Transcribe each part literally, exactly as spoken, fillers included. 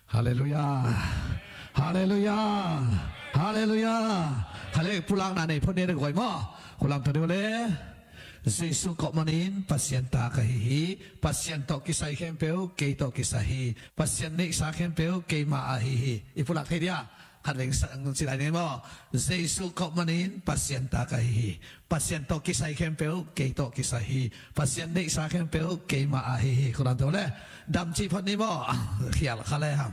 Halleluiah. Halleluiah. Halleluiah. Hale pulakna nei phot ni na guai maw. Kulam tawh deuh le. Jesu kawh manin Pasian ta ka hi hi. Pasian tawh kisai khempeuh kei tawh kisai hi. Pasian neihsa khempeuh keima ahi hi. I pulak thei dia. Khat veng sa-, silai ni maw. Jesu kawh manin Pasian ta ka hi hi. Pasian tawh kisai khempeuh kei tawh kisai hi. Pasian neihsa khempeuh keima ahi hi. Kulam tawh le. Dam cih phot ni maw. Khial kha le ham.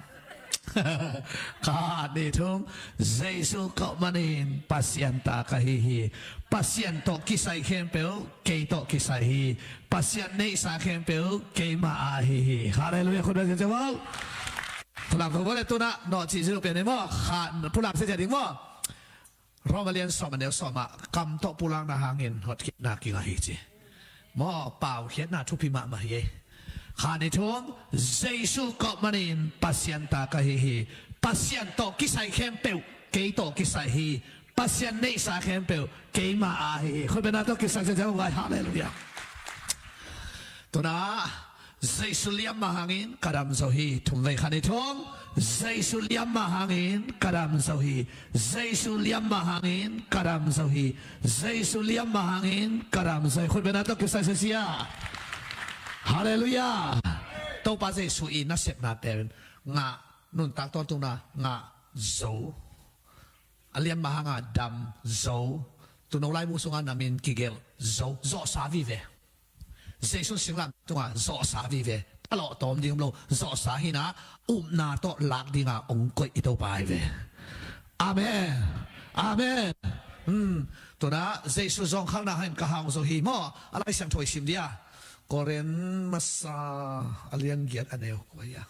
Khat nih thum. Jesu kawh manin Pasian ta ka hi hi. Pasian tawh kisai khempeuh kei tawh kisai hi. Pasian neihsa khempeuh keima ahi hi. Halleluiah. Khut beng siasia maw. Pulak ko le tuna nawh cih zil pian ni maw. Khat pulak siasia ding maw. Rom a lian sawm a neu sawm ah kam tawh pulakna hangin hotkhiatna kingah hi ci. Maw, paukhiatna thupi mahmah hi ei. Khat nih thum. Jesu kawh manin Pasian ta ka hi hi. Pasian tawh kisai khempeuh kei tawh kisai hi. Pasian neihsa khempeuh keima ahi hi. Khut beng na tawh kisai siasia maw. Halleluiah. Tuna Jesu liamma hangin ka dam zo hi. Thum vei. Khat nih thum. Jesu liamma hangin ka dam zo hi. Jesu liamma hangin ka dam zo hi. Jesu liamma hangin ka dam zo hi. Khut beng na tawh kisai siasia. Halleluiah. Topa Jesu i nasepna pen ngah, nuntak tawntungna ngah zo. A liamma hanga dam zo. Tuuno laibu sunga na min kigelh zo. Zawhsa vive. Jesu singlamteh tunga zawhsa vive. Thalawh tawm ding om lo. Zawhsa hina upna tawh lak dinga ong koih i Topa hi ve. Amen. Amen. Hmm. Tuna Jesu zawngkhalna hangin ka hau zo hi maw. A Lai Siangtho i sim dia. Korin masa a lian giat a neu kua hi a.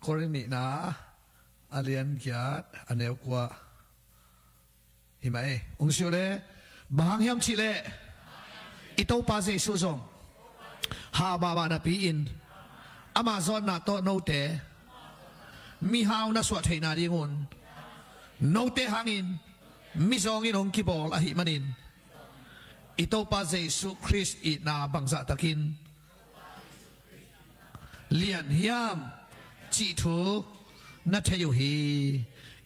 Korin nihna a lian giat a neu kua. Hi mah ei. Ung siu le. Bang hang hiam cih leh i Topa Jesu zong hau mahmah napi-in ama zawnna tawh note mihau na suah theihna dingun note hangin mizawngin hong kibawl ahih manin i Topa Jesu Khrist itna bangzahtakin lian hiam cih thu na thei uh hi.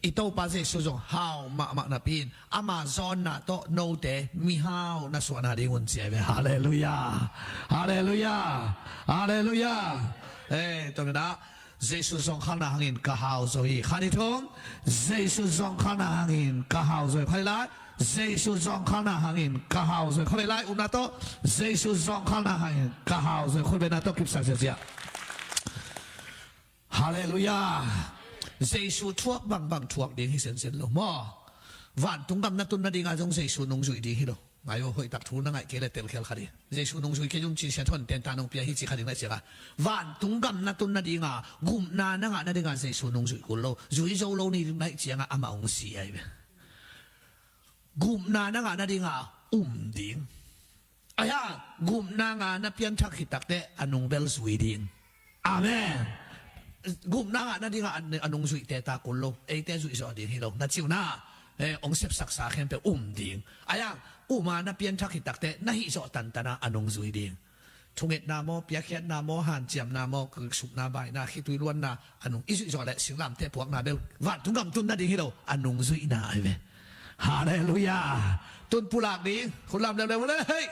I Topa Jesu zong hau mahmah napi-in ama zawnna tawh note mihau na suahna dingun ci ahi ve. Halleluiah. Halleluiah. Halleluiah. Eh, tua mena Jesu zawngkhalna hangin ka hau zo hi. Khat nih thum. Jesu zawngkhalna hangin ka hau zo hi. Khat lai. Jesu zawngkhalna hangin ka hau zo hi. Khat lai. Upna tawh. Jesu zawngkhalna hangin ka hau zo hi. Khut beng na tawh kipsak siasia. Halleluiah. Jesu thuak bangbang thuak ding hi sensen lo maw. Vantung gam na tun nadinga zong Jesu nungzuih ding hi lo. Ngai uh, hoihtak thu na ngaih kei le telkhial kha ding. Jesu nungzui kei un ci Sia Thon Ten ta nong pia hi ci kha ding laih cianga vantung gam na tun nadinga gupna na ngah nadinga Jesu nungzui kul lo. Zui zo lo ni ding laih cianga amah hong si ahi ve. Gupna na ngah nadinga um ding. Ahi hang gupna ngah na pianthak khit takteh a nung bel zui ding. Amen. Gupna ngah nadinga a, a nung zuihte ta kul lo. Eite zuih zawh ding hi lo. Na ciu na, eh, hong sepsaksa khempeuh um ding. Ahi hang um a na pianthak khit takteh na hih zawh tantana a nung zui ding. Thungetna maw, piakkhiatna maw, hanciamna maw, kiksukna, baina, khitui luanna, a nung i zuih zawh leh singlamteh puakna bel vantung gam tun nading hi lo, a nung zuihna ahi ve. Halleluiah. Tun pulak ding, khut lam leuleu le, hei.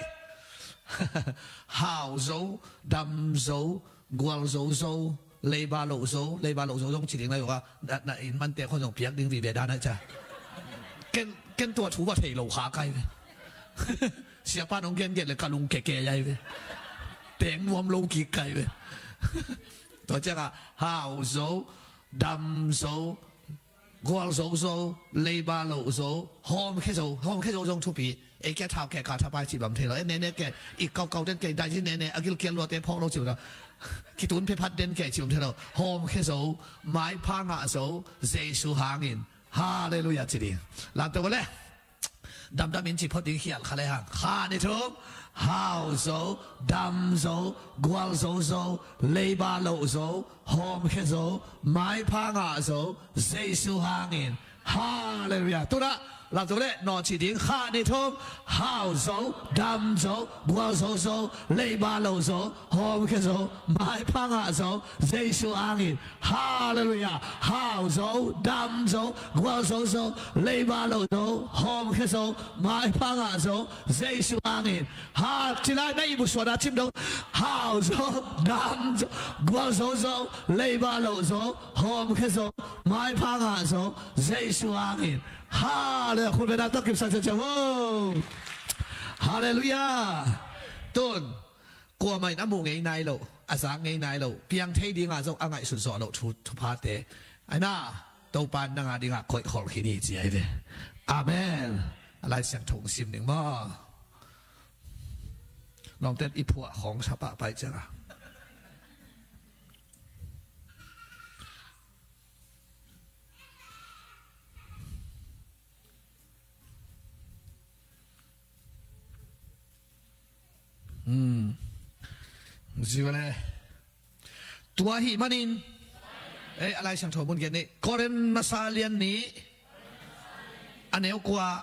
Hau zo, dam zo, gual zo zo, leiba loh zo, leiba loh zo zong ci ding lai uh a, na, na inn mante khon zong piak ding vive dan ahi cia. Ken, ken tua thu va thei lo kha kai ve. Siapa nong gen gen le ka lung keke ahi ve. Teng nuam lo kik kai ve. Tua ciangah hau zo, dam zo, gual zo zo, leiba loh zo, hawmkhia zo, hawmkhia zo zong thupi. Ei kia thau kia ka thapai cih bam thei lo. Ei nene kia i kaukau den kia i daizin nene a gilkial luate phawk lo cih bam thei lo. Kitun phephat den kia cih bam thei lo. Hawmkhia zo, maipha ngah zo, Jesu hangin. Halleluiah ci ding. Lamte vawle. Damdam in ci phot ding khial kha le hang. Kha ni thum. Hau zo, dam zo, gual zo zo, leiba loh zo, hawmkhia zo, maipha ngah zo, Jesu hangin. Halleluiah. Tunah lamto le nawh ci ding, khat, nih, thum. Hau zo, dam zo, gualzo zo, leiba lo zo, hawmkhia zo, maipha ngah zo, Jesu angin. Halleluiah. Hau zo, dam zo, gualzo zo, leiba lo zo, hawmkhia zo, maipha ngah zo, Jesu angin. Ha, ci lai na i busuana cim dong. Hau zo, dam zo, gualzo zo, leiba lo zo, hawmkhia zo, maipha ngah zo, Jesu angin. Halleluiah. Khut beng na tawh kipsak ciamciam o. Halleluiah. Tun kuamah in a muh ngei nai lo, a zak ngei nai lo, piang thei dinga zong a ngaihsut zawh loh thu, thuphate, ai na, Topa in nang a dingah koih khol khin hi ci ahi ve. Amen. A Lai Siangtho sim ding maw? Lawmten i phuah khawng sa pahpah ciangah. Hmm. Ziu le. Tua ahih manin, eh, a Lai Siangtho mun gen nih, Korin masa lian nih, a neu kua.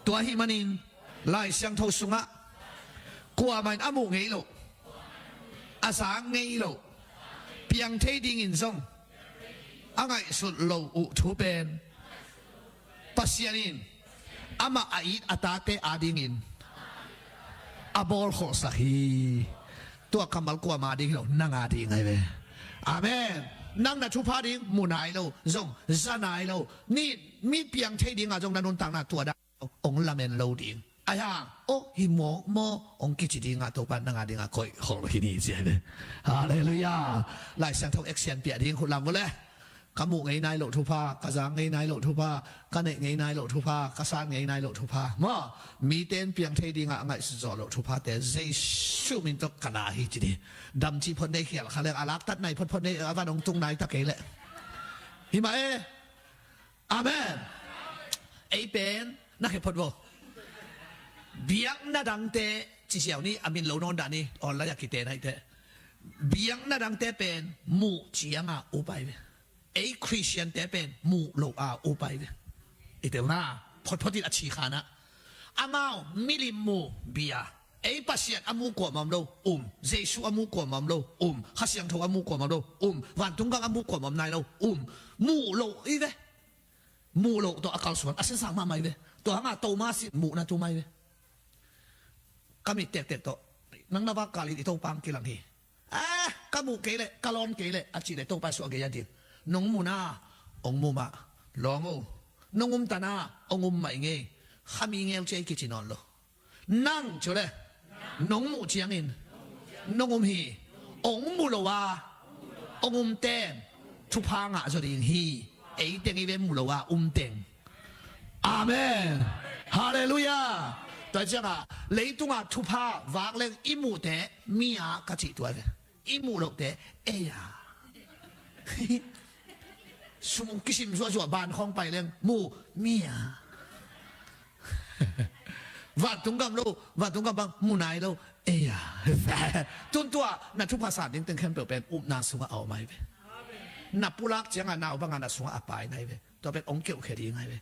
Tua ahih manin Lai Siangtho sungah, kuamah in a muh ngei lo, a zak ngei lo, piang thei dingin zong a ngaihsut lo uh thu pen Pasian in amah a it a tate adingin a bawlkholhsak hi. Tua kammal kuamah ading hi lo, nang ading ahi ve. Amen. Nang na thupha ding mu nai lo, zong za nai lo, ni, mi piang thei dinga zong na nuntakna tua dan ong lamen lo ding. Ahi hang, oh, hi mawk maw, ong kici dinga Topa nang a dinga koih khol hi ni ci ahi ve. Halleluiah. Lai Siangtho action piah ding, khut lam vua le. Ka muh ngei nai loh thupha, ka zak ngei nai loh thupha, ka neih ngei nai loh thupha, ka san ngei nai loh thupha maw? Mite in piang thei dinga a ngaihsut zawh loh thuphate Jesu min tawh ka la hi ci ding. Dam cih phot nei khial kha leng, a laktat nai photphot nei, a van ong tung nai ta kei leh. Hi mah e. Amen. Ei pen na khe phot vo. Biakna dangte ci siau ni, a min lo nawn dah ni, online a kite na hi teh. Biakna dangte pen muh cianga upai ve. Ei Khristiante pen muh lo a upai ve. I teu na, photphot in a ci kha na. Amau milim mu bia. Ei Pasian a mu kuamah om lo, um. Jesu a mu kuamah om lo, um. Kha Siangtho a mu kuamah om lo, um. Vantung gam a mu kuamah om nai lo, um. Muh lo hi ve. Muh lo tawh a kalsuan a sinsang mahmah hi ve. Tua hanga Thomas in muhna tum ahi ve. Ka mit tektek tawh nang na vak kalin i Topa ang kilang hi. Ah, ka muh kei leh, ka lawn kei leh a cih leh Topa suah gei a ding. Nong muhna ong muh mah. Lawm o. Nong umtana ong um mah i ngei. Kha mi ngeu cia i kici nawn lo. Nang cu le nong muh ciangin nong um hi. Ong muh lo a ong um ten thupha ngah zaw ding hi. Ei teng i ve, muh lo a um teng. Amen. Halleluiah. Tua ciangah leitungah thupha vak leng i muhte mi a ka cih tua ve. I muh lohte ei a. Sum kisim zuahzuah ban khawng pai leng mu mi a. Vantung gam lo, vantung gam bang mu nai lo ei a. Tun tua na thupha san ding teng khempeuh pen upna sungah a om ahi ve. Na pulak ciangah nau bangah na sungah a pai nai ve. Tua pen ong keuhkhia ding ahi ve.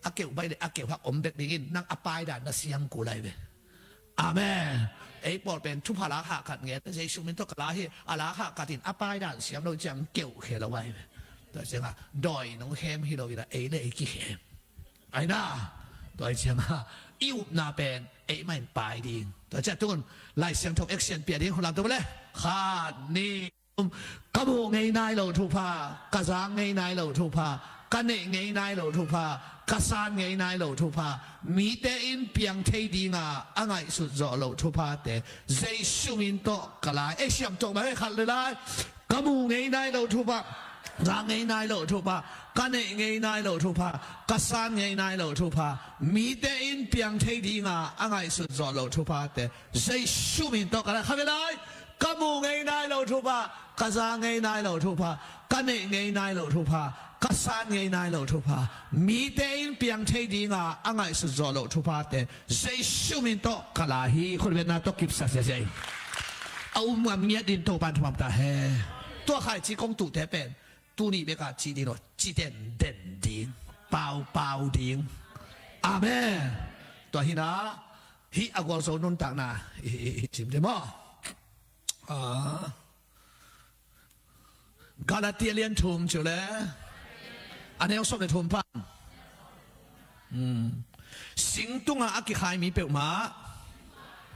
A keuh baih le a keuh hak om bek dingin nang a paidan na siam kul ahi ve. Amen. Ei pawl pen thupha lak hahkat ngen, Jesu min tawh ka la hi, a lak hahkat in a paidan siam lo ciang keuhkhia lo ahi ve. Tua ciangah dawi nong khem hi lo inah ei le ei kikhem ahi na. Tua ciangah i upna pen ei mah in pai ding. Tua ciang tun Lai Siangtho action piah ding, hulam tua le. Khat, nih, ka muh ngei nai lo thupha, ka zak ngei nai lo thupha, ka neih ngei nai lo thupha, ka san ngei nai lo thupha, mite in piang thei dinga a ngaihsut zawh lo thuphate Jesu min tawh ka lai. Ei siam tawh mah hei, khat le lai. Ka muh ngei nai lo thupha, zak ngei nai lo thupha, ka neih ngei nai lo thupha, ka san ngei nai lo thupha, mite in piang thei dinga a ngaihsut zawh lo thuphate Jesu min tawh ka lai. Khat le lai. Ka muh ngei nai lo thupha, ka zak ngei nai lo thupha, ka neih ngei nai lo thupha, ka san ngei nai lo thupha, mite in piang thei dinga a ngaihsut zawh lo thuphate Jesu min tawh ka la hi. Khutbetna tawh kipsak siasia in a um ngam ngiat din Topan thuam ta he. Tua khaici kong tuhte pen tuni beka ci ding lo, ci denden ding. paupau ding. Amen. Tua hi-in ah, hih a gualzo nuntakna i, i, i sim dih maw. Ah. Galatia lian thum ci uh le, a neu sawm le thum pan. Hmm. Sing tungah a kikhai mi peuhmah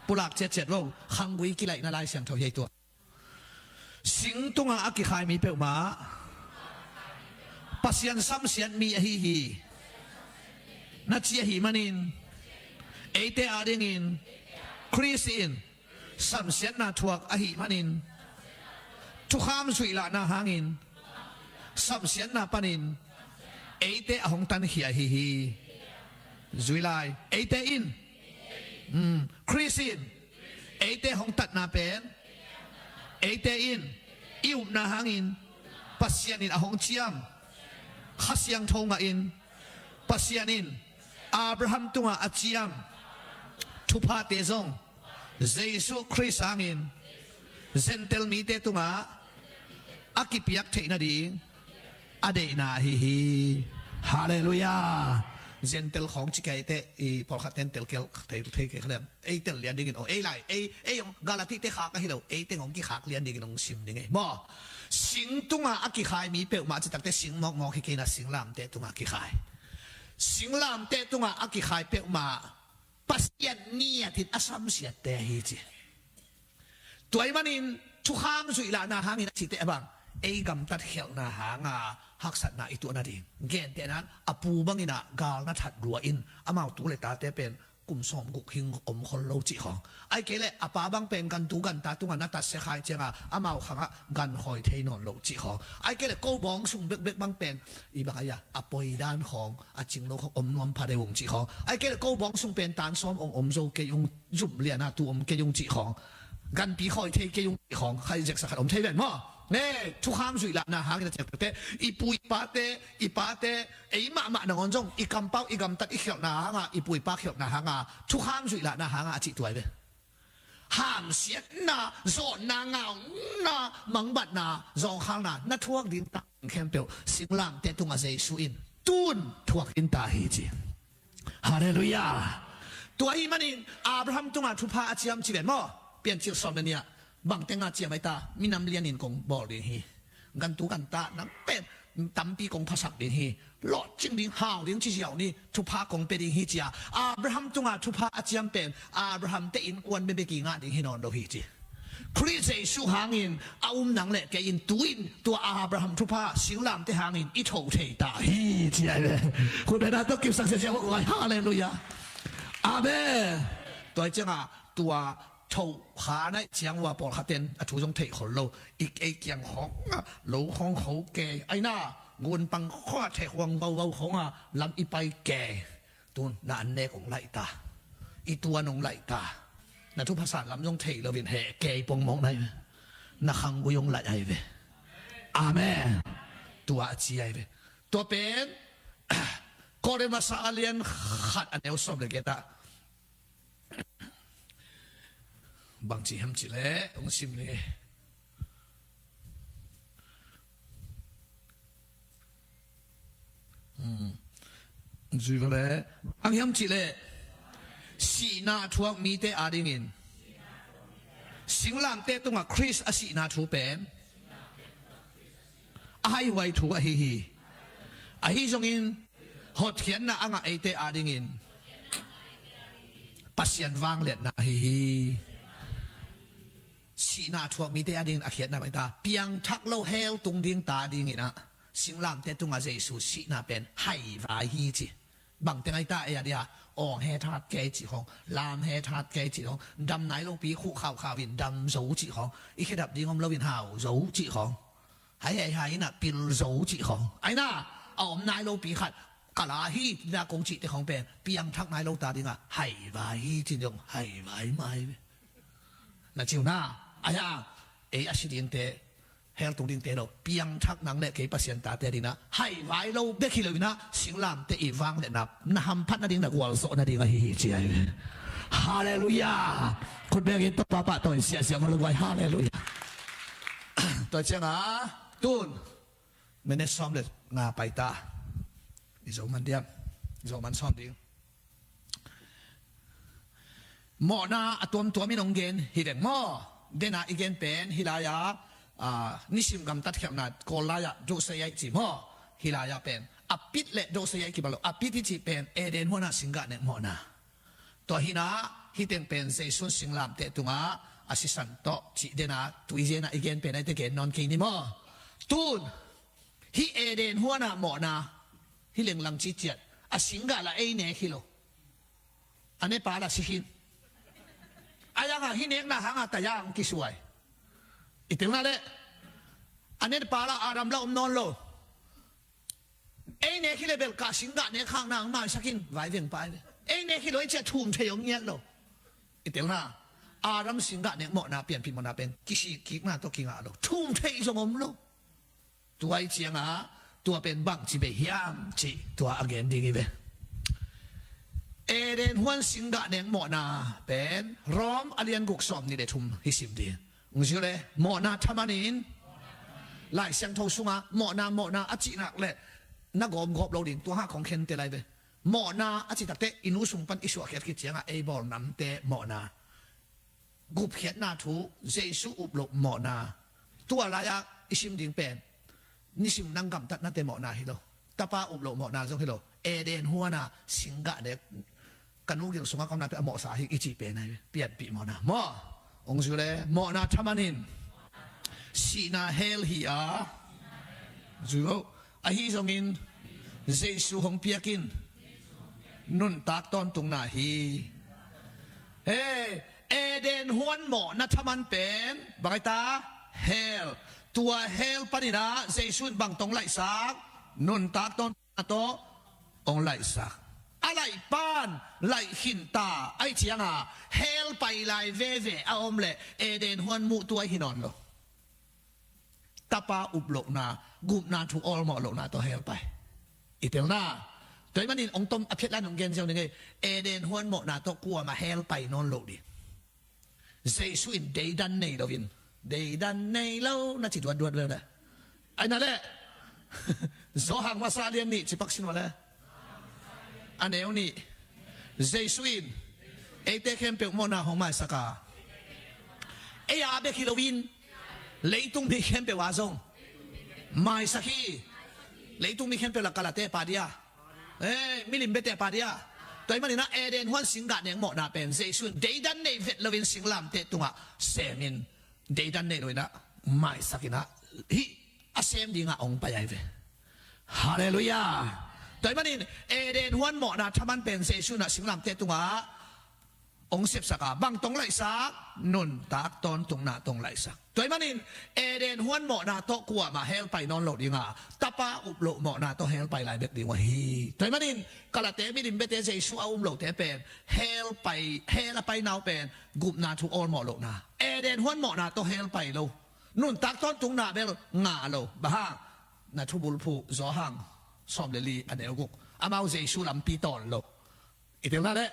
pulak ciatciat vo, khanggui kilaihna Lai Siangtho hi ei tua. Sing tungah a kikhai mi peuhmah Pasian samsiat mi ahi hi. Na ci ahih manin, eite adingin Khrist in samsiatna thuak ahih manin, thukham zuih lahna hangin samsiatna panin eite a hong tankhia ahi hi. Zui lai, eite in, mm, Khrist in eite hong tatna pen, eite in i upna hangin Pasian in a hong ciam Kha Siangtho ngahin, Pasian in Abraham tungah a ciam thuphate zong Jesuh Khrist hangin Gentile mite tungah a kipiak theih nading a deihna ahi hi. Halleluiah. Gentile khawng ci kei teh, i pawlkhat ten telkhial thei, thei kei kha lem. Ei tel lian dingin, o, ei lai, ei, ei hong Galati te khak ahi lo, ei teng hong kikhak lian dingin hong sim ding ei maw. Sing tungah a kikhai mi peuhmah ci tak teh sing mawkmawk hi kei in ah, singlamteh tungah kikhai. Singlamteh tungah a kikhai peuhmah Pasian ngiatin a samsiatte ahi ci. Tua ahih manin thukham zuih lahna hangin a cih teh a bang, ei gamtat khialhna hanga haksatna i tuah nading. Gentehna in a pu bangin ah gal na that lua in, amau tu le tate pen kum sawmguk hing om khol lo cih khawng. Ahih kei leh a pa bang pen gantu ganta tungah na tatsia khai ciangin amau khangah ganhawi thei nawn lo cih khawng. Ahih kei leh ko bawng sung bekbek bang pen i bang a, a poi dan khawng, a cing lo khawng om nuam pha deuh ung cih khawng. Ahih kei leh ko bawng sung pen tan sawm ong om zo kei ung, zum liana tu om kei ung cih khawng. Ganpi khawi thei kei ung cih khawng. Khai zeksa khat om thei ven maw. Ne, thukham zuih lahna hangin a ciang teh, i pu i pate, i pate, ei mahmah nangawn zong i kampau i gamtat i khialhna hanga, i pu i pa khialhna hanga thukham zuih lahna hanga a cih tuai ve. Hamsiatna, zawnna, ngauna, mangbatna, zawngkhalna na thuak ding tak khempeuh singlamteh tungah Jesuh in tun thuak ding ta hi ci. Halleluiah. Tua ahih manin Abraham tungah thupha a ciam ci ven maw. Piancil sawm le nih ah bang tengah ciam ahi ta, minam lianin kong bawl ding hi. Gantu ganta nang pen tampi kong phasak ding hi. Lawhcing ding, hau ding ci ziau ni, thupha kong pia ding hi ci-a Abraham tungah thupha a ciam pen Abraham te innkuan bekbek i ngah ding hi nawn lo hi ci. Khrist Jesuh hangin a um nang le kei in tu-in tua Abraham thupha singlamteh hangin i tho thei ta hi ci ahi ve. Khut beng na tawh kipsak siasia hok lai. Halleluiah. Amen. Tua hi ciangin tua tho kha naih ciang ua pawlkhat ten a thu zong theih khol lo. I, ei kiang khawng a lo khawng kho kei, aina gunpang khawng a thek huang vauvau khawng a lam i pai kei. Tun na an nek ong laih ta, i tuan ong laih ta. Na thupha san lam zong thei loin heh kei pongmawk na hi ve. Na khanggui ong laih ahi ve. Amen. Tua a ci ahi ve. Tua pen Korin masa a lian khat a neu sawm le giat ah bangci hiam cih leh ong sim ni. Hmm. Zui va le. Ang hiam cih leh sihna thuak mite adingin singlamteh tungah Khrist a sihna thu pen a haihuai thu ahi hi. Ahi zongin hotkhiatna a ngah eite adingin Pasian vangliatna ahi hi. Sihna a thuak mite adingin a khiatna bang ta, piangthak lo hell tung ding ta dingin ah singlamteh tungah Jesuh sihna pen haivai hi ci. Bang teng ahi ta ei a dia, awng he that kei cih khawng, lam he that kei cih khawng, dam nai lopi khuh khaukhau in dam zo cih khawng, i khedap ding om loin hau zo cih khawng. Hai hai hai in ah pil zo cih khawng. Aina a om nai lopi khat kala hi na kong cihte khawng pen piangthak nai lo ta dingah haivai hi cin zong haivai mai ve. Na ciu na, aia ei a si dingte, hell tung dingte lo, piangthak nang le kei Pasian tate dingin ah haivai lo bek hi loin ah singlamteh i vangliatna na hamphat nading, na gualzawh nading ahi hi ci ahi ve. Halleluiah. Khut bengin Topa pahtawi siahsiah mah lo vai. Halleluiah. Tua ciangin tun minute sawm le nga pai ta. I zo man diam? Zo man sawm ding. Mawhna a tuamtuam in hong gen hi veng maw? Dena i gen pen hih lai-ah, ah, nisim gamtat khialhna kawl lai-ah dosei aih ci maw? Hih lai-ah pen a pit le dosei aih kibang lo. A pit i cih pen Eden huan ah singgah nek mawhna. Tua hi-in ah hih teng pen Jesu in singlamteh tungah a sisan tawh cih dena tui zenah i gen pen aite gen nawn kei ni maw? Tun hih Eden huan ah mawhna hih lenglang ciciat a singgah la ei nek hi lo. A nepa la si khin. A yang ah hih nekna hangah taya hong kisuai. I telna leh a nepa la Adam la om nawn lo. Ei nek hi leh bel ka singgah nek hangna hong maisak in vai veng pai ve. Ei nek hi lo ei ciah thum thei hong ngiat lo. I telna Adam singgah nek mawhna pianpih mawhna pen kisik kikna tawh kingah lo. Thum thei zong om lo. Tua i ciangah tua pen bangci bei hiam cih tua a gen ding hi ve. Eden huan singgah nek mawhna pen Rom a lian guk sawm nih le thum hi sim ding. Hong zui le mawhna thaman in Lai Siangtho sungah mawhna mawhna a cih nak leh na gawmgawp lo ding tua hah kong khente lai ve. Mawhna a cih takteh i nu sung pan i suahkhiat khit ciangah ei bawl namte mawhna. Gupkhiatna thu, Jesu up loh mawhna. Tua lai-ah i sim ding pen nisim nang gamtatnate mawhna hi lo. Tapa up loh mawhna zong hi lo. Eden huan ah singgah nek ka nu gil sungah ka omna pen a mawhsa hi i cih pen ahi ve. Pianpih mawhna maw? Hong zui le mawhna thaman in sihna hell hi a, zui lo. Ahi zongin Jesu hong piak in nuntak tawntungna hi. He, Eden huan mawhna thaman pen bang ahi ta? Hell. Tua hell panin ah Jesu in bang tawh hong laihsak? Nuntak tawntungna tawh hong laihsak. A laih pan laih khin ta ahih ciangah hell pai lai veve a om leh Eden huan muh tuai hi nawn lo. Tapa up lohna, gupna thu awlmawh lohna tawh hell pai. I telna. Tua ahih manin hong tom a phiat lai-in hong gen ziau ning ei. Eden huan mawhna tawh kuamah hell pai nawn lo ding. Jesu in deidan nei loin, deidan nei lo na ci duatduat ve le. Ahi na leh Johan masa lian nih ci pak sin uh le. A neu nih. Jesu in eite khempeuh mawhna hong maisak a, ei a bek hi loin leitung mi khempeuh a zong maisak hi. Leitung mi khempeuh la Kalate pa dia, eh, milim bete pa dia. Tua ahih manin ah Eden huan singgah nek mawhna pen Jesu in deidan nei vet loin singlamteh tungah semin, deidan nei loin ah maisak in ah hih a sem dingah hong pai ahi ve. Halleluiah. Tua ahih manin Eden huan mawhna thaman pen Jesu in ah singlamteh tungah hong sepsak a, bang tawh hong laihsak? Nuntak tawntungna tawh hong laihsak. Tua ahih manin Eden huan mawhna tawh kuamah hell pai nawn lo ding a, Tapa up loh mawhna tawh hell pai lai bek ding uh ahi. Tua ahih manin Kalate milim bete Jesu a um lote pen hell pai, hell a paina uh pen gupna thu awlmawh lohna. Eden huan mawhna tawh hell pai lo. Nuntak tawntungna bel ngah lo. Bang hang? Na thubulphuh Johan sawm le li a neu guk. Amau Jesu lampi tawn lo. I telna leh.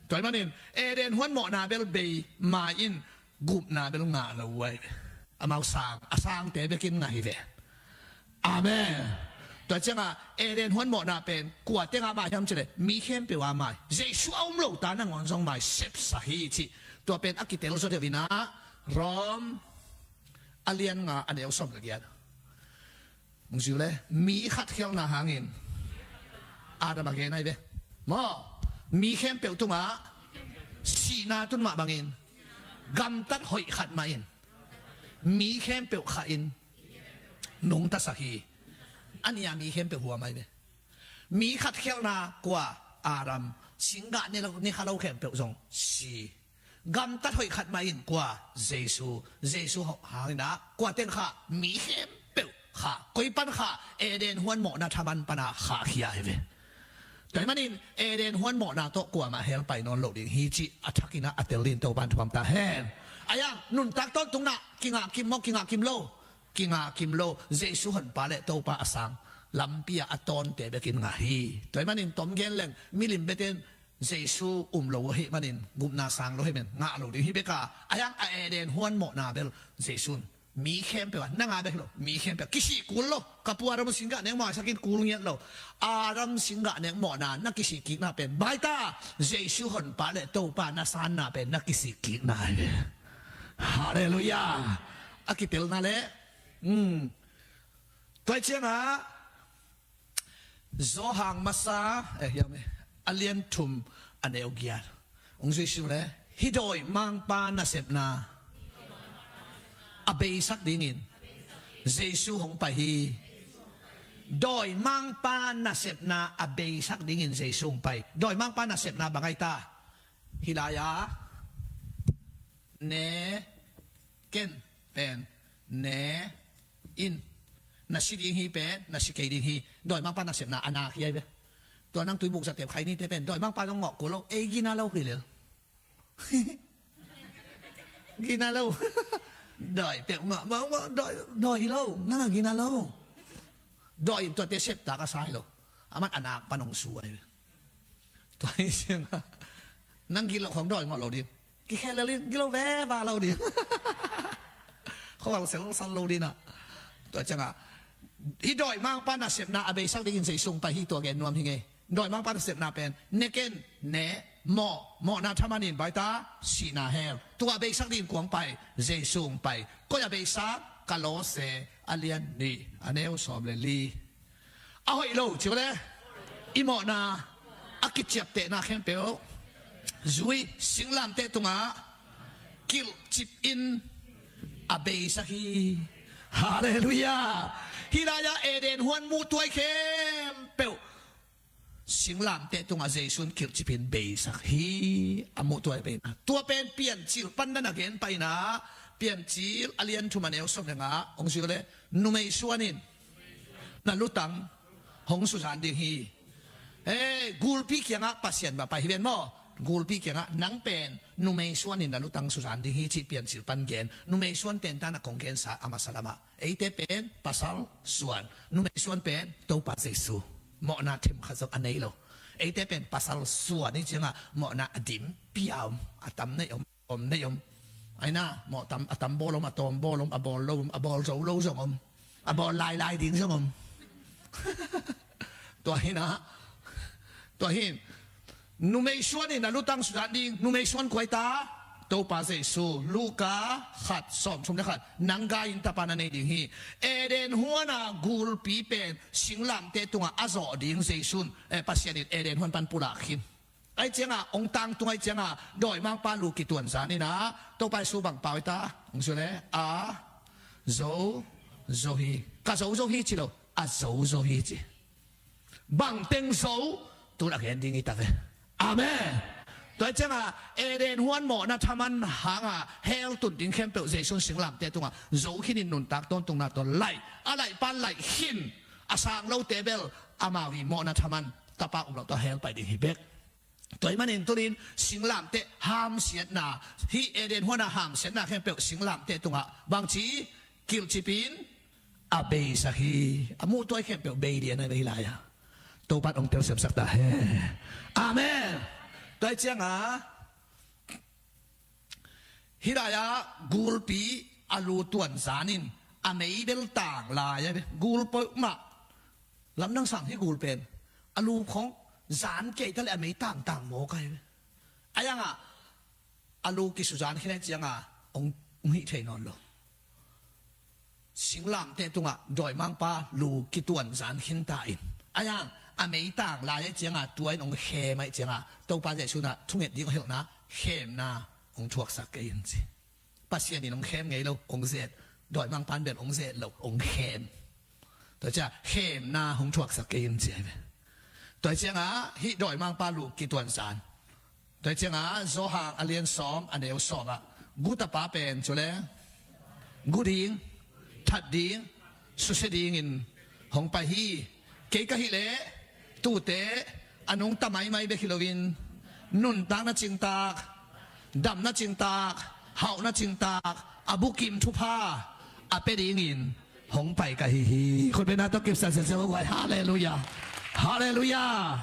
Tua ahih manin Eden huan mawhna bel bei mai in gupna bel ngah lo uh ahi. Amau sang, a sangte bekin ngah hi ve. Amen. Tua ciangah Eden huan mawhna pen kua tengah mai hiam cih leh mi khempeuh a mai. Jesu a um lo ta nangawn zong mai sepsak hi cih tua pen a kitel zaw deuh in ah Rom a lian nga a neu sawm le giat. Hong zui le, mi khat khialhna hangin Adam a gen ahi ve. Maw, mi khempeuh tungah sihna tun mah bangin gamtat hoih khat mah in mi khempeuh khah in nungtasak hi. A nih a mi khempeuh huam ahi ve. Mi khat khialhna kua? Adam. Singgah ne lo, ne kha lo khempeuh zong si. Gamtat hoih khat mah in kua? Jesu. Jesu hangin ah kua teng khah? Mi khempeuh khah. Koi pan khah? Eden huan mawhna thaman pan a khahkhia hi ve. Tua ahih manin Eden huan mawhna tawh kuamah hell pai nawn lo ding hi cih a thakin ah a tel dingin Topa'n thupha pia ta hen. Ahi hang nuntak tawntungna kingah kim maw, kingah kim lo? Kingah kim lo. Jesu Honpa le Topa a sang lampi ah a tawnte bekin ngah hi. Tua ahih manin tom gen leng milim beten Jesu um lo ahih manin, gupna sang lo ahih manin ngah lo ding hi bek a, ahi hang a Eden huan mawhna bel Jesu in Mi khempeuh ah, nang a bek lo, mi khempeuh kisih kul lo. Ka pu Adam singgah nek mawh a sakin kul ngiat lo. Adam singgah nek mawhna na kisih kikna pen baita, Jesu honpa le Topa na sanna pen na kisih kikna hi ve. Halleluiah. A kitelna le, hmm. Tua hi ciangah Johan masa, eh, hiam eh, a lian thum a neu giat. Hong zui sing le, hih dawimangpa nasepna a beisak dingin Jesu hong pai hi. Dawimangpa nasepna a beisak dingin Jesu hong pai. Dawimangpa nasepna bang ahi ta? Hih lai-ah ne ken pen ne in. Na si ding hi pen na si kei ding hi. Dawimangpa nasepna a nak hi ai ve. Tua nang tuibuk zatep khai nite pen dawimangpa zong ngawh kul lo, ei gina lo hi lel. Gina lo. Dawi peuhmah mah, mah dawi, dawi hi lo, nang a gina lo. Dawi in tuate septak a sa hi lo. Aman a nak pan hong su ai ve. Tua hi ciangah nang gilo khong dawi ngawh lo ding. Kikhel lel in gilo veva lo ding. Khuaval selsal lo ding ah. Tua ciangah hih dawimangpa nasepna a beisak dingin Jesu hong pai hi, tua gen nuam hi ngei. Dawimangpa nasepna pen ne ken ne, mawh, mawhna thaman in baita, sihna hell. Tua a beisak dingin kua hong pai? Jesu hong pai. Koi a beisak? Kolose a lian nih a neu sawm le li. A hoih lo ci le, i mawhna a kiciaptehna khempeuh zui, singlamteh tungah kilhcip in a beisak hi. Halleluiah. Hih lai-ah Eden huan muhtuai khempeuh singlamteh tungah Jesu in kilhcip in beisak hi. A muhtuai pen, tua pen Piancil pan na na gen pai inah, Piancil a lian thum a neu sawm le nga hong zui le, numei suan in na lutang hong suzan ding hi. Hei, gulpi kiangah Pasian va pai hi ven maw. Gulpi kiangah nang pen numei suan in na lutang suzan ding hi cih Piancil pan gen. Numei suan pen ta na kong gensa a masa lamah, eite pen pasal suan, numei suan pen Topa Jesu. Mawhna themkhat zong a nei lo. Eite pen pasal suan hi ciangah mawhna a dim pia om, a tam nei om, om nei om. Aina, mawh tam, a tam bawl om, a tawm bawl om, a bawl lo om, a bawl zo lo zong om, a bawl lailai ding zong om. Tua hi inah, tua hi in, numei suan in na lutang suzan ding. Numei suan kua hi ta? Topa Jesu. Luka khat sawmthum le khat, nang gai in tapa na nei ding hi. Eden huana gulpi pen singlamteh tungah a zawh ding Jesu in, eh, Pasian in Eden huan pan pulak khin. Ahi ciangah hong tangtung ahi ciangah dawimangpa lu kituan zan inah Topa Jesu bang pau hi ta? Hong zui le, a zo zo hi. Ka zo zo hi ci lo, a zo zo hi ci. Bangteng zo, tu-in a gen ding hi ta ve. Amen. Tua hi ciangah Eden huan mawhna thaman hangah hell tun ding khempeuh Jesu in singlamteh tungah zo khin in nuntak tawntungna tawh laih, a laihpan laih khin. A sang lote bel amau hi mawhna thaman tapa um lo tawh hell pai ding hi bek. Tua ahih manin tu-in singlamteh hamsiatna, hih Eden huana hamsiatna khempeuh singlamteh tungah bangci kilhcip in a beisak hi. A muhtuai khempeuh bei lian a bei lai-a, Topa in hong telsiamsak ta hen. Amen. Tua hi ciangah hih lai-ah gulpi a lu tuan zan in a mei bel tang lai-a, gul peuhmah lamdang sang hih gul pen a lu khong zan kei ta le a mei tangtang mawk ahi ve. A yangah a lu kisuzan khin ahi ciangah hong, hong hih thei nawn lo. Singlamteh tungah dawimangpa lu kituan zan khin ta in, a yang a mei tang lai ahi ciangah tua in hong khem ahi ciangah Topa Jesu in ah thunget ding a hilhna, khemna hong thuaksak kei in ci. Pasian in hong khem ngei lo, hong zet. Dawimangpa in bel hong zet lo, hong khem. Tua ciah khemna hong thuaksak kei in ci ahi ve. Tua hi ciangah hih dawimangpa lu kituan zan, tua hi ciangah Johan a lian sawm a neu sawm ah gu tapa pen cu le gu ding, that ding, susia dingin hong pai hi. Kei ka hih leh tute a nungta maimai bek hi loin nuntakna cingtak, damna cingtak, hauhna cingtak, a bukim thupha a pia dingin hong pai ka hi hi. Khutbetna tawh kipsak siasia huai. Halleluiah. Halleluiah.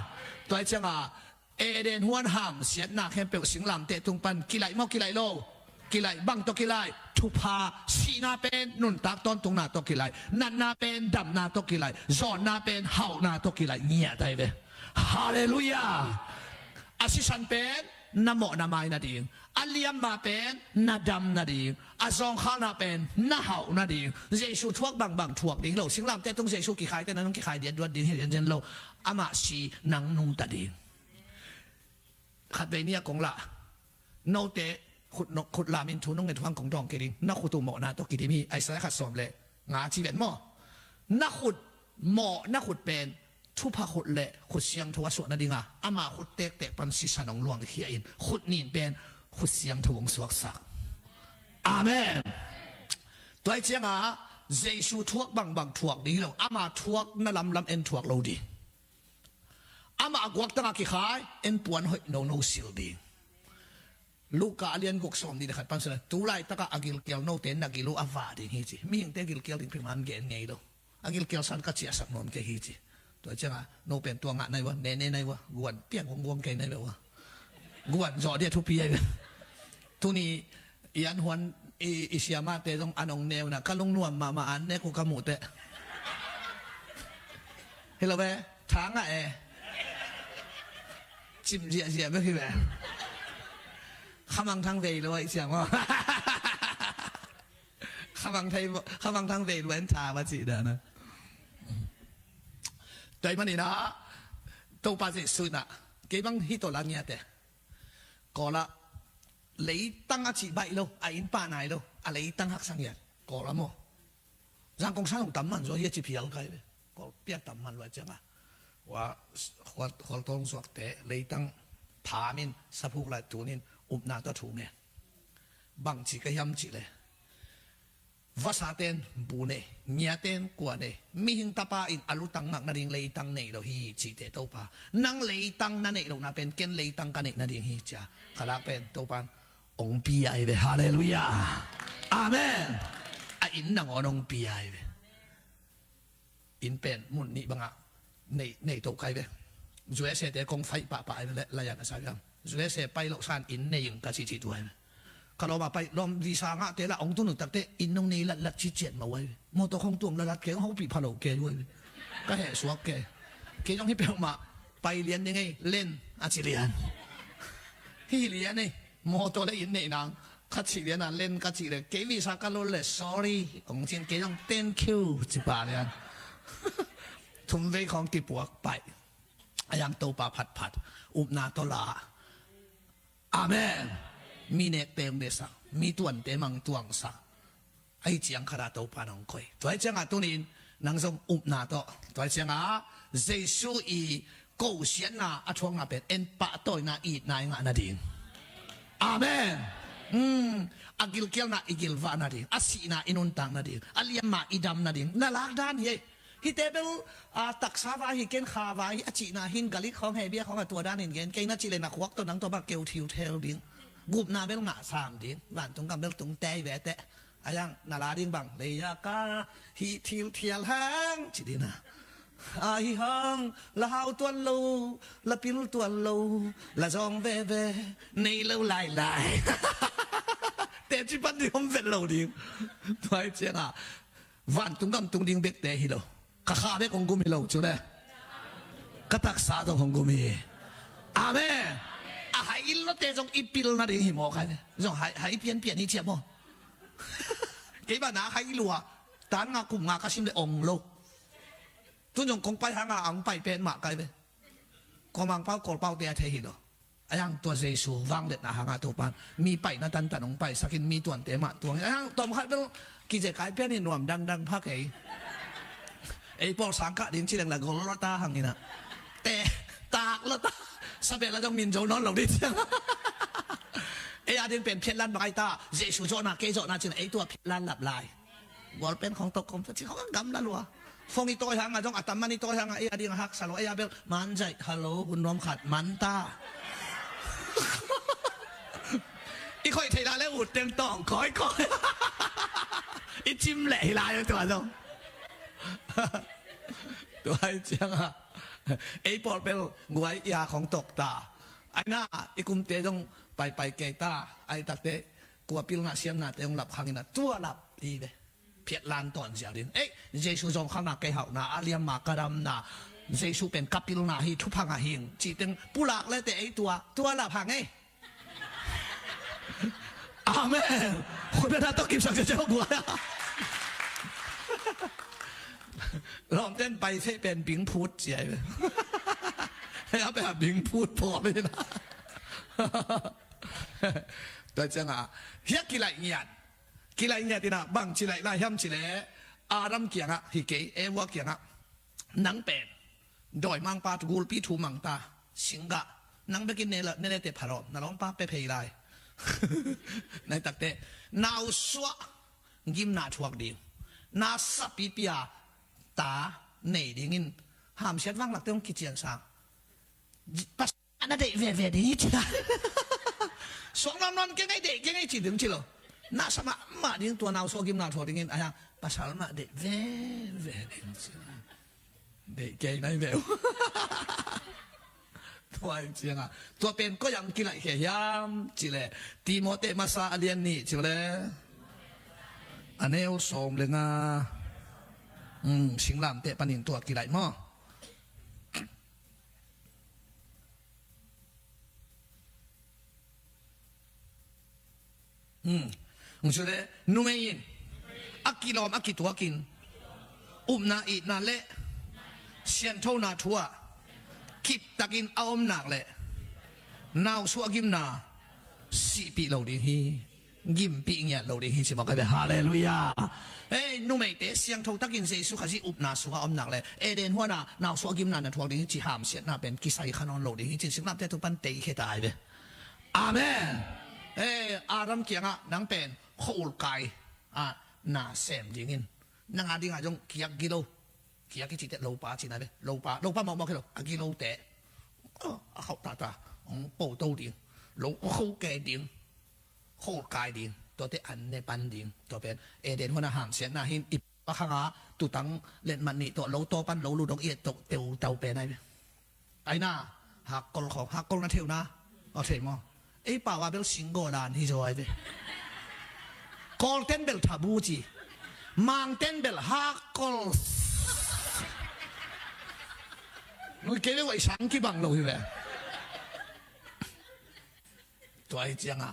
Tua hi ciangah Eden huan hamsiatna khempeuh singlamteh tung pan kilaih maw, kilaih lo? Kilaih. Bang tawh kilaih? thupha, sihna pen nuntak tawntungna tawh kilaih, natna pen damna tawh kilaih, zawnna pen hauhna tawh kilaih ngiat ahi ve. Halleluiah. A sisan pen na mawhna mai nading, a liamma pen na dam nading, a zawngkhalna pen na hauh nading. Jesu thuak bangbang thuak ding lo. Singlamteh tung Jesu kikhaite na nong kikhai diatduat ding hi lianzen lo. Amah si nang nungta ding. Khatvei ni a kong lah, note khut, khut lamin thu nong nget hang kong dawng kei ding. Na khut uh mawhna tawh kidim hi, Isaiah khat sawm le nga ci ven maw? Na khut mawh, na khut pen thupha khut le khut siangtho a suah nadinga ama khut tektek pan sisan hong luangkhia in, khut nin pen khut siangtho hong suaksak. Amen. Tua hi cianga Jesu thuak bangbang thuak ding hi lo, ama thuak na lamlam en thuak lo ding. Amah a guaktanga kikhai en puan hoih nono sil ding. Luka a lian guk sawm nih le khat pan sawm le, tu laitakah a gilkial note na gil uh a vah ding hi ci. Mihingte gilkial ding phiman gen ngei lo. A gilkial san ka ciahsak nawn kei hi ci. Tua cianga no pen tua ngah nai ua, nene nai ua, guan piang guangguang kei nai ua. Guan zawh dia thupi ai. Tuni i an huan i, i siamate zong an hong neuna ka lungnuam mahmah an nek uh ka muhteh. Hi lo ve, thang ah e. Cim ziahziah bek hi ve. Khamang thang vei lo a i siam aw. Khamang thang vei lo en tha va cih dana. Tua hi maninah Topa Jesuh inah kei bang hi tawh la ngiate. Kawlah leitang a cih baih lo, a inn pah nai lo, a leitang haksa ngiat. Kawlah maw? Zangkong sang tam man zaw hi a ci phial kai ve. Kawl piak tam man luai cianga. Wa, khual tawng suakte leitang phamin saphuk lai tunin upna tawh thu ngen. Bangci ka hiam cih le, vasaten bu nei, ngiaten kua nei, mihing tapa in a lutang ngak nading leitang nei lo hi cihte Topa. Nang leitang na neih lohna pen ken leitang ka neih nading hi cia. Ka lak pen Topan hong pia hi ve. Halleluiah. Amen. A inn nangawn hong pia hi ve. Inn pen mun nih bangah nei, nei toh kai ve. U S A te kong faih pahpah ai ve le, layan a sa viam. U S A pai loh san inn nei ing ka cih cih tuai ve. Ka lawm a pai, lawm visa ngahte lah hong tun uh takte inn nong nei latlat ciciat mah uai ve. Mawtaw khong tuang latlat kei hong hopih pha lo kei uai ve. Ka heh suak kei. Kei zong hi peuhmah pai lian ding ei, len a ci lian. Hi lian ei. Mawtaw le inn neih nang khat cih lian a len ka cih le, kei visa ka lol le, sorry hong cin, kei zong thank you ci pah lian. Thumvei khawng kipuak paih. A yang Topa phatphat upna tawh la. Amen. Mi nekte hong desak, mi tuante mang tuangsak. Ahi ciang khat a Topa nong koi. Tua hi ciangah tunin nang zong upna tawh, tua hi ciangah Jesu i kosiatna a thuakna pen en pahtawina itna i ngah nading. Amen. A gilkialna i gilvah nading, a sihna i nuntak nading, a liamma i dam nading na lakdan hi ei. Hihte bel a taksa vai hi ken kha vai hi a cihna hin galik khawng hebia khawng a tua danin gen kei na cih le na khuak tawh nang tawh bang keu thiutheu ding. Gupna bel ngah sam ding. Vantung gam bel tung tei ve teh. A yang na la ding bang leia ka hih thil thial hang ci dina. A hi hang la hau tuan lo, la pil tuan lo, la zawng veve, nei lo lailai. Teci pan ding om vet lo ding. Tuai ciangah vantung gam tung ding bekte hi lo. Ka kha bek hong gum hi lo cu le ka taksa zong hong gum hi. Amen. A hai i lote zong i pil nading hi maw kai ve. Zong hai, hai pianpian hi ciah maw. Kei bana hai lua tan nga kum nga ka sim le ong lo. Tun zong kong pai hanga ang pai pen mah kai ve. Kong ang pau kol pau te a thei hi lo. A yang tua Jesu vangliatna hanga Topan mi paina tantan hong paisakin mi tuante mah tuang. A yang tawm khat bel kize kai pian in nuam dangdang pha kei. Ei pawl sang kah ding ci leng la gol lo ta hang ina. Te tak lo ta. Sabel la zong min zo nawn lo ding ciang. Ei a ding pen phiatlan bang ai ta. Jesu zawhna kei zawhna cin ei tua phiatlan lap lai. Gual pen khong tok kom ci khong gam la lua. Fong i tawi hanga zong a tam man i tawi hanga ei a ding a haksa lo ei a bel man zaih halo hun nuam khat man ta. I khoih theih la le ut teng tawng kawikawi. I cim leh hi lai tua zong. Tua hi cianga ei pawl bel guai i a khong tok ta. Aina i kumte zong paipai kei ta. Ai takte Kua pilna siamnate hong lap khangin a tua lap hi ve. Phiatlan tawn ziau ding. Ei, Jesu zawngkhalna kei hauhna, a liamma ka damna, Jesu pen ka pilna hi, thupha ngah hing cih teng pulak lete ei tua, tua lap hang ei. Amen. Khutbetna tawh kipsak ciaciau guai a. Lawmten pai feh pen bingphut cia hi ve. Hei a pen a bingphut pawh ve na. Tua ciangah hiah kilaih ngiat. Kilaih ngiat inah bang ci laih lai hiam cileh Adam kiangah hi kei, Eva kiangah nang pen dawimangpa gulpi thu mangta singgah nang bekin ne lete phalawm na lawmpa pe phei lai. Nai takte nausuah gimna thuak ding, na sapipia ta nei dingin hamsiat vanglakte hong kician sang. Pasal na deih veve ding hi ci ta. Suang nawn nawn keng ei, deih keng ei ci ding ci lo. Na sa mahmah ding tua nausuah gimna thuak dingin a hiang pasal mah deih veve ding ci. Deih kei nai veu. Tua hi ciangah tua pen koi ang kilaih khia hiam cileh Timote masa a lian nih cileh a neu sawm le nga. Singlamteh panin tua kilaih maw? Cule numei in a kilawm a kituakin upna itna le sianthona thu ah kiptakin a om nak le nausuah gimna sihpih lo ding hi. Gimpih ngiat lo ding hi ci mawk ahi ve. Halleluiah. Ei, numeite siangtho takin Jesu Khazih upna sungah om nak le Eden huana nausuah gimna na thuak ding hi ci hamsiatna pen kisai kha nawn lo ding hi ci singlamteh tung pan teikhia ta ahi ve. Amen. Ei, Adam kiangah nang pen khua-ul kai ah na sem dingin nang a dingah zong kiak gilo. Kiak i cihte lopa cina ve. Lopa, lopa mawkmawk hi lo a gilote. A khauh tata hong poto ding. Lo kho ke ding. Khol kai ding, tuate an ne pan ding. Tua pen Eden huana hamsiatna hin i pa khanga tutang letmat nih tuah lo taw pan lo lu dong i et toh teutau pen ai ve. Aina hakkol khawng, hakkol na theuna aw thei maw? Ei pau a bel singgaw dan hi zaw ai ve. Kawlten bel thabu ci, mangten bel hakkol. Nui kei ve uaih sang kibang lo hi ve. Tua hi cianga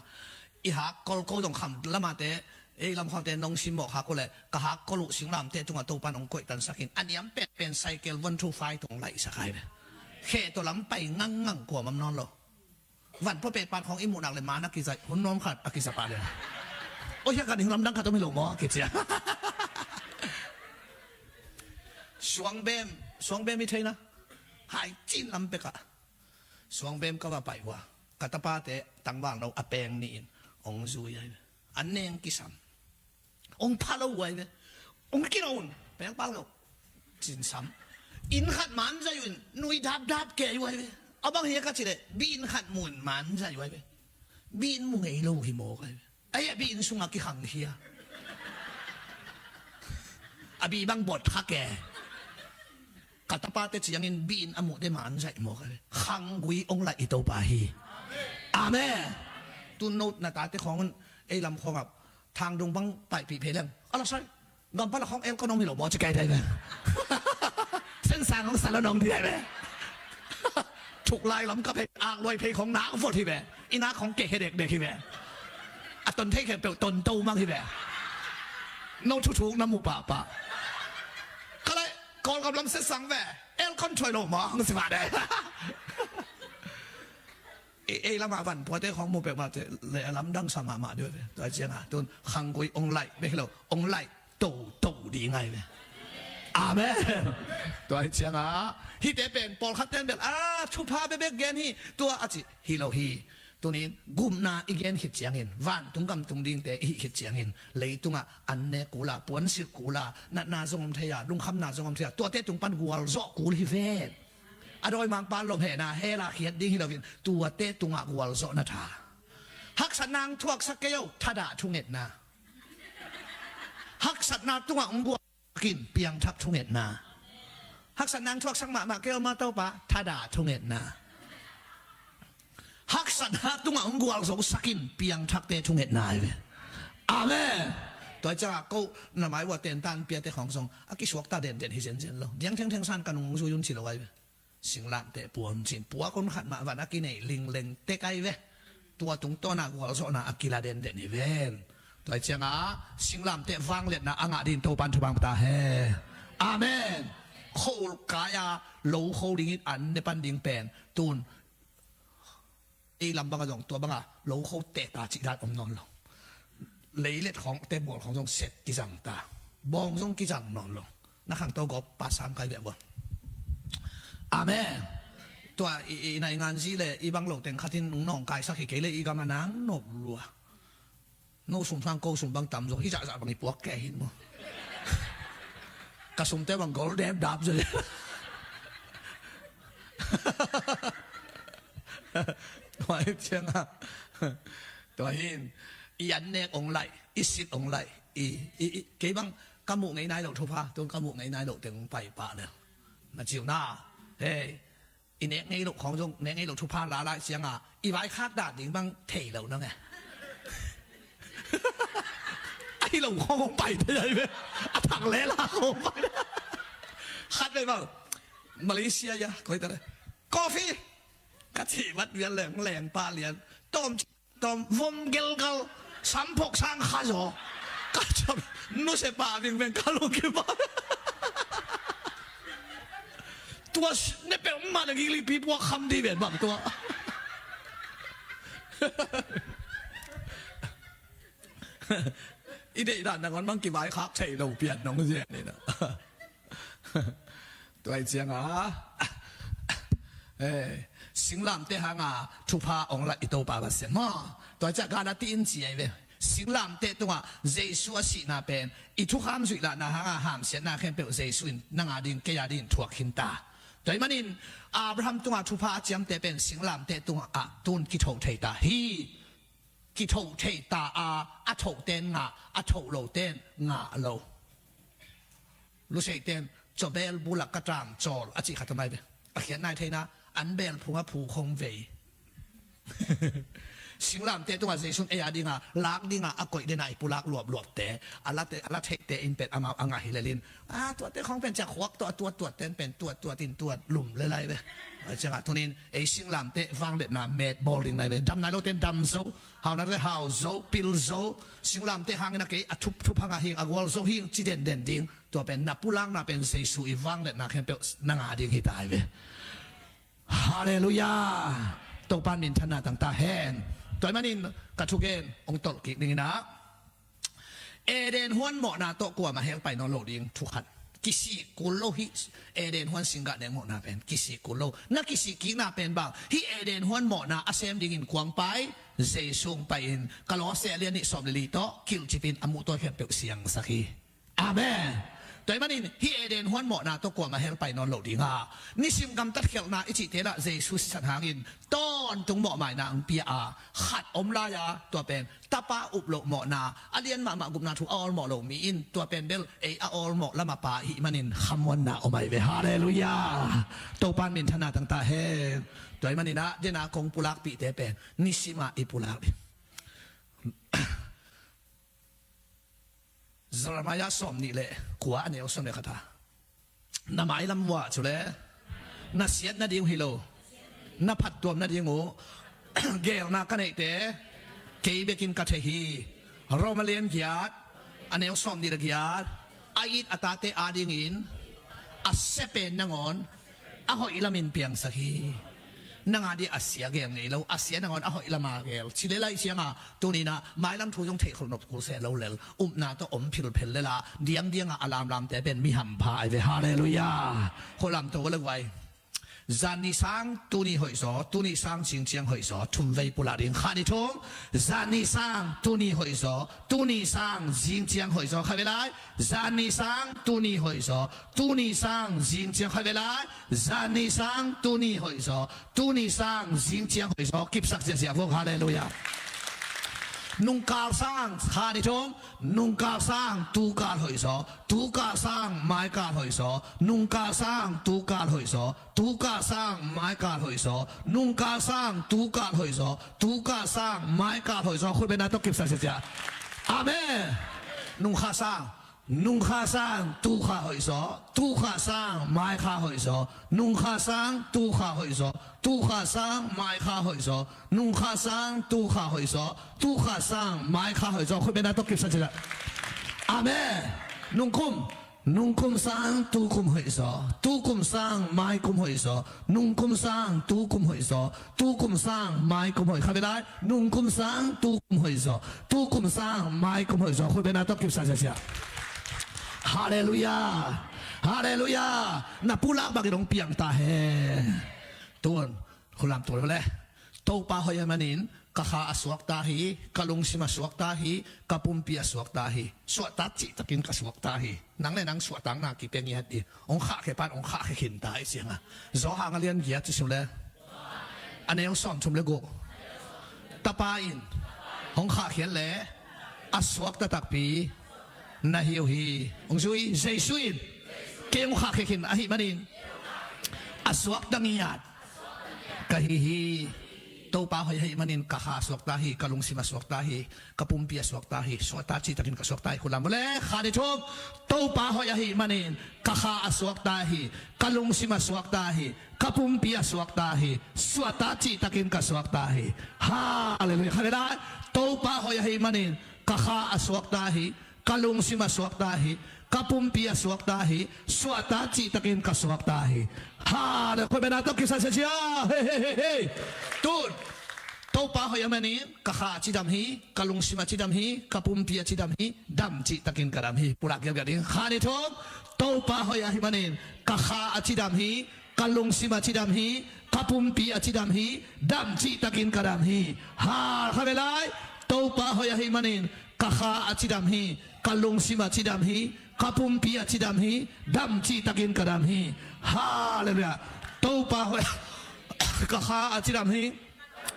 i hakkol ko zong kham lamate ei lamkhawngte nong simmawh hak uh le ka hakkol uh singlamteh tungah Topan hong koihtansakin a niam penpen cycle one two five tong laihsak hai ve. Khe tawh lam pai ngangngang kuamam nawn lo. Van pua pehpan khawng i muhnak le man a kizaih hun nuam khat a kiza pah le. Oi hiak kan hing lamdang khat om hi lo maw a kicia. Suangbem, suangbem i theina hai cin lam pekah suangbem ka va paih uh a ka tapate tangval no a peng nih in hong zui ai ve. A neng kisam hong pha lo uh ai ve. Hong kino un peng pal lo cinsam inn khat manzaih un nui dapdap kei uh ai ve. A bang hia ka cileh bi inn khat mun manzaih uh ai ve. Bi inn mu ngei lo hi mawk ai ve. Ahi a bi inn sungah kikhang hi a a bi bang bawt kha ke. Ka tapate ciangin bi inn a muhte manzaih mawk a ve. Khanggui ong laih i Topa hi. Amen. Tun no na tate khawng un ei lam khawngah thangdung bang paihpih phei leng a la sai. Gampal a khawng elkon om hi lo maw ci kai dai ve. Sensang hong salon om dai ve. Thuklai lam ka phei akluai phei khawng nak vot hi ve. I nak khawng keh he dekdek hi ve. A ton thei khempeuh ton to mang hi ve. No thuthuk na mu pahpah. Ka lai Kawlgam lam setsang ve. Elkon thuai lo mawng si mah de. Ei lamah van puate khawng mu peuhmah te le a lamdang sa mahmah dih ve. Tua cianga tun khanggui ong laih bek hi lo ong laih toto dih ngai ve. Amen. Tua hi cianga hihte pen pawlkhat ten bel a thupha bebek gen hi. Tua a cih hi lo hi. Tunin gupna i gen khit ciangin vantung gam tung dingte i hih khit ciangin leitungah an ne kula puansilh kula natna zong om thei a lungkhamna zong om thei a tuate tung pan gualzawh kul hi ven. A dawimangpa lomhehna hela khiat ding hi loin tuate tungah gualzawhna tha. Haksatna ang thuaksak kei o thadah thungetna. Haksatna tungah ang gual kin piangthak thungetna. Haksatna ang thuaksak mahmah kei o ma Topa thadah thungetna. Haksat tungah hong gualzosak in piangthakte thungetna hi ve. Amen. Tua ciangah ko na mai ua tentan piate khawng zong a kisuakta denden hi zenzen lo. Diang thengtheng san ka nung zui un ci lo ai ve. Singlamteh pua un cin puak un khat mah van a kinei lingleng tek ai ve. Tua tungtawna gualzawhna a kila denden hi ven. Tua ciangah singlamteh vangliatna a ngah din Topan thupha ta he. Amen. Kho ul kai-a lo kho dingin an ne pan ding pen tun ei lam banga zong tua banga lo kho teh ta cih dan om nawn lo. Leilet khawng te bual khawng zong set kizang ta. Bawng zong kizang nawn lo. Na khangto gawp pa sam kai bia bual. Amen. Tua i, i nai ngan zi le i bang lo teng khatin nung nawng kaisak hi kei le i gam a nang nop lua. No sum sang ko sum bang tam zo hi zahzah bang i puak kei hin mo. Ka sumte bang gol dep dap zo. Tua hi ciangah tua hin i an nek ong laih, i sit ong laih, i, i, i kei bang ka muh ngei nai loh thupha, tung ka muh ngei nai loh teng pai pah le na ciu na. Hei, i nek ngei loh khawng zong nek ngei loh thupha la lai ciangah i vaikhak dan ding bang thei lo na nge. A hi lo khawng hong pai thei ai ve. A thak le la khawng hong pai. Khat ve bang Malaysia ya koi ta le coffee ka thih vat vial leng leng pah lian tawm tawm vom gelgal samphok sang kha zaw. Ka cham nuse pah vingveng ka lungkim a. Tua ne peuh mah na gik lipi puak kham di ven bang tua. I deih dan nangawn bang kivaikhak thei lo pian nong zian ni na. Tua hi cianga eh, singlamteh hanga thupha ong lah i Topa Pasian maw? Tua hi ciah Galati in ci ahi ve. Singlamteh tungah Jesu a sihna pen i thukham zuih lahna hanga hamsiatna khempeuh Jesu in nanga ding kei a dingin thuak khin ta. Tua hi manin Abraham tungah thupha a ciamteh pen singlamteh tungah tun kitho thei ta hi. Kitho thei ta a, a thoten ngah, a tho loten ngah lo. Luseiten cawbel bulak ka tang cawl a cih khat a mai ve. A khiat nai theina an bel phunga phu khong vei. Singlamteh tungah Jesu in ei a dinga lak dinga a koih dena i pulak luapluapte a la theihte in pen amau a ngah hi lelin. A tuate khong pen ciah khuak tawh a tuat tuat ten pen tuat tuat in tuat lum le lai ve. A ciangah tunin ei singlamteh vangliatna met bawl ding lai ve. Dam nai lo ten dam zo, hau nai lo ten hau zo, pil zo. Singlamteh hangin a kei a thup thup hangah hing a gual zo hing ci den den ding. Tua pen na pulakna pen Jesu i vangliatna khempeuh na ngah ding hi ta hi ve. Halleluiah. Topan minthanna tangta hen. Tua hi manin ka thugen ong tolh kik dingin ah Eden huan mawhna tawh kuamah hel pai nawn lo ding thukhat. Kisih kul lo hi. Eden huan singgah neng mawhna pen kisih kul lo. Na kisih kikna pen bang hi. Eden huan mawhna a sem dingin kuang pai Jesu ong pai-in Kolose lian nih sawm le li tawh kilhcipin a muhtawi khempeuh siangsak hi. Amen. Tua hi manin hi Eden huan mawhna tawh kuamah hel pai nawn lo dinga nisim gamtat khialhna i cihte lah Jesu sisan hangin tawntung mawhmaina ang pia a khat om lai-a tua pen tapa up loh mawhna a lian mahmah gupna thu a awlmawh lo mi in tua pen bel ei a awlmawh lama pa hi manin khamuanna om ahi ve. Halleluiah. Topan minthanna tangta hen. Tua hi maninah dena kong pulakpihte pen nisimah i pulak ding. Jeremiah sawm nih le kua a neu sawm le khat a na mailam uah cu le na siat nading uh hi lo, na phattuam nading uh geelna ka neihte kei bekin ka thei hi. Roma lian giat a neu sawm nih le giat a it a tate adingin a sia pen nangawn a hoih lamin piangsak hi. Nanga dih a sia geel ngei lo, a sia nangawn a hoih lama geel ci le laih cianga tuninah mailam thu zong theihkholh nop kul se lo lel upna tawh om philphel lela diangdianga a lamlamte pen mi hampha ai ve. Halleluiah. Khualamto le guai. Zanni sang tuni hoih zaw, tuni sang zingciang hoih zaw, thum vei pulak ding kha ni thum. Zanni sang tuni hoih zaw, tuni sang zingciang hoih zaw kha ve lai. Zanni sang tuni hoih zaw, tuni sang zingciang kha ve lai. Zanni sang tuni hoih zaw, tuni sang zingciang hoih zaw kipsak ziahziah vok. Halleluiah. Nungkal sang, kha ni thum. Nungkal sang, tukal hoih zaw. Tukal sang, maikal hoih zaw. Nungkal sang, tukal hoih zaw. Tukal sang, maikal hoih zaw. Nungkal sang, tukal hoih zaw. Tukal sang, maikal hoih zaw. Khut beng na tawh kipsa sia sia. Amen. Nungkha sang, nungkha sang, tukha hoih zaw. Tukha sang, maikha hoih zaw. Nungkha sang, tukha hoih zaw. Tukha sang, maikha hoih zaw. Nungkha sang, tukha hoih zaw. Tukha sang, maikha hoih zaw. Khut beng na tawh kipsa sia sia. Amen. Nungkum. Nungkum sang, tukum hoih zaw. Tukum sang, maikum hoih zaw. Nungkum sang, tukum hoih zaw. Tukum sang, maikum hoih. Kha bia lai. Nungkum sang, tukum hoih zaw. Tukum sang, maikum hoih zaw. Khut beng na tawh kipsa sia sia. Halleluiah. Halleluiah. Na pulak bangin hong piang ta hen. Tun, khut lam tul le. Topa hoih ahih manin ka kha a suakta hi, ka lungsim a suakta hi, ka pumpi a suakta hi. Suahtak cihtakin ka suakta hi. Nang le nang suahtakna kipia ngiat hi. Hong khahkhia pan hong khahkhia khinta hi ci a. Johan a lian giat ci sung le, a neu sawmthum le guk. Tapa in hong khahkhiat le a suakta takpi na hi uh hi. Hong zui, Jesu in kei hong khahkhia khin ahih manin a suakta ngiat ka hi hi. Topa hoih ahih manin ka kha a suakta hi, ka lungsim a suakta hi, ka pumpi a suakta hi. Suakta cihtakin ka suakta hi. Khut lam tul le. Kha ni thum. Topa hoih ahih manin ka kha a suakta hi, ka lungsim a suakta hi, ka pumpi a suakta hi. Suakta cihtakin ka suakta hi. Halleluiah. Kha bia lai. Topa hoih ahih manin ka kha a suakta hi, ka lungsim a suakta hi, ka pumpi a suakta hi. Suakta cihtakin ka suakta hi. Halleluiah. Khut beng na tawh kipsa sia sia. Hei, hei, hei, hei. Tun, Topa hoih ahih manin ka kha a cidam hi, ka lungsim a cidam hi, ka pumpi a cidam hi. Dam cihtakin ka dam hi. Pulak giatgiat ding. Kha ni thum. Topa hoih ahih manin ka kha a cidam hi, ka lungsim a cidam hi, ka pumpi a cidam hi. Dam cihtakin ka dam hi. Hal. Kha bia lai. Topa hoih ahih manin ka kha a cidam hi, ka lungsim a cidam hi, ka pumpi a cidam hi. Dam cihtakin ka dam hi. Halleluiah. Topa hoih. Ka kha a cidam hi,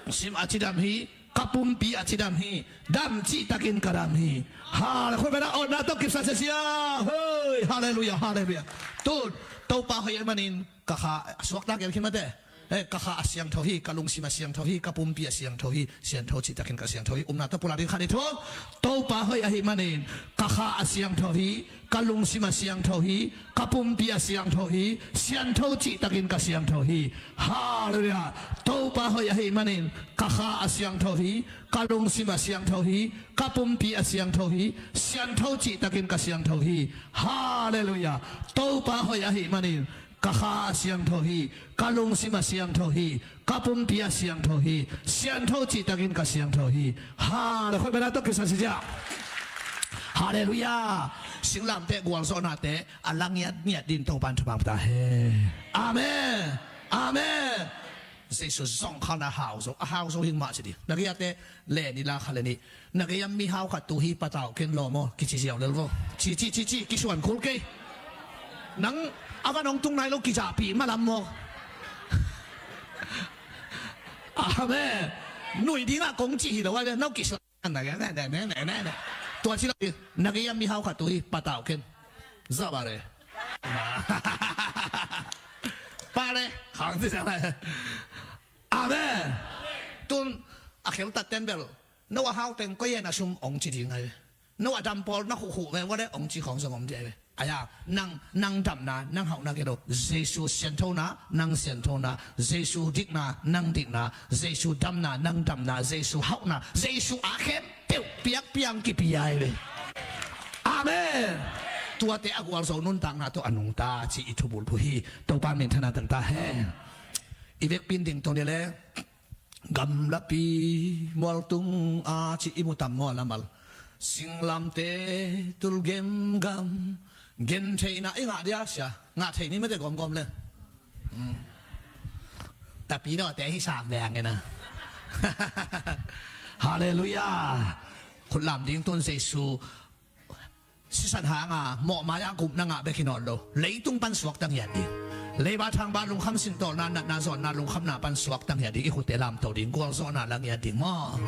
sim a cidam hi, ka pumpi a cidam hi. Dam cihtakin ka dam hi. Halleluiah. Khut beng na awtna tawh kipsa sia sia. Hei, halleluiah, halleluiah. Tun, Topa hoih ahih manin ka kha a suakta kei khin mate. Eh, ka kha a siangtho hi, ka lungsim a siangtho hi, ka pumpi a siangtho hi. Siangtho cihtakin ka siangtho hi. Upna tawh pulak ding. Kha ni thum. Topa hoih ahih manin ka kha a siangtho hi, ka lungsim a siangtho hi, ka pumpi a siangtho hi. Siangtho cihtakin ka siangtho hi. Halleluiah. Topa hoih ahih manin ka kha a siangtho hi, ka lungsim a siangtho hi, ka pumpi a siangtho hi. Siangtho cihtakin ka siangtho hi. Halleluiah. Topa hoih ahih manin ka kha a siangtho hi, ka lungsim a siangtho hi, ka pumpi a siangtho hi. Siangtho cihtakin ka siangtho hi. Halleluiah. Khut beng na tawh kipsa sia sia. Halleluiah. Singlamteh gualzawhnate a la ngiatngiat ding Topa'n thupha pia ta hen. Amen. Amen. Jesu zong kha na hau zo, a hau zo hing mah ci ding. Na ngiate le ni la kha le ni. Na gei a mihau khat tu hi, patau ken lawm aw, kici ziau lel vo. Ci, ci, ci, ci, kisuan khol kei. Nang a van hong tung nai lo, kizahpih malam maw. Amen. Nui dingah kong cih hi lo a, nau kisuan na gei, ne, ne, ne, ne, ne, ne. Tua ci lo, na gei a mihau khat tu hi, patau ken. Zah ba le. Pa le, khang ci ziau le. Amen. Tun a kheltat ten bel, no a hau teng koi en a sum ong ci ding ai ve. No a dam pawl na khuhkhuh ve, vale ong ci khong zong om ding ai ve. Aya, nang, nang damna, nang hauhna kei lo. Jesu sianthona, nang sianthona. Jesu dikna, nang dikna. Jesu damna, nang damna. Jesu hauhna, Jesu a khempeuh piak piang kipia ai ve. Amen. Tuate a gualzo nuntakna tawh a nungta ci i thubulphuh hi. Topa minthanna tang ta hen. I vekpi in ding tawh ni le. Gamlapi mualtung a ci i mu tam maw lamal. Singlamte tul gemgam. Gentheihna i ngah dia sia. Ngah thei ni mate gawmgawm le. Hmm. Tapi no te hi sam veng ena. Halleluiah. Khut lam ding tun Jesu sisan hanga mawhmai-ah gupna ngah bek hi nawn lo. Leitung pan suakta ngiat ding. Leiba thangba lungkham sintawlna natna zawnna lungkhamna pan suakta ngiat ding. I khutte lamto ding, gualzawhna la ngiat ding maw.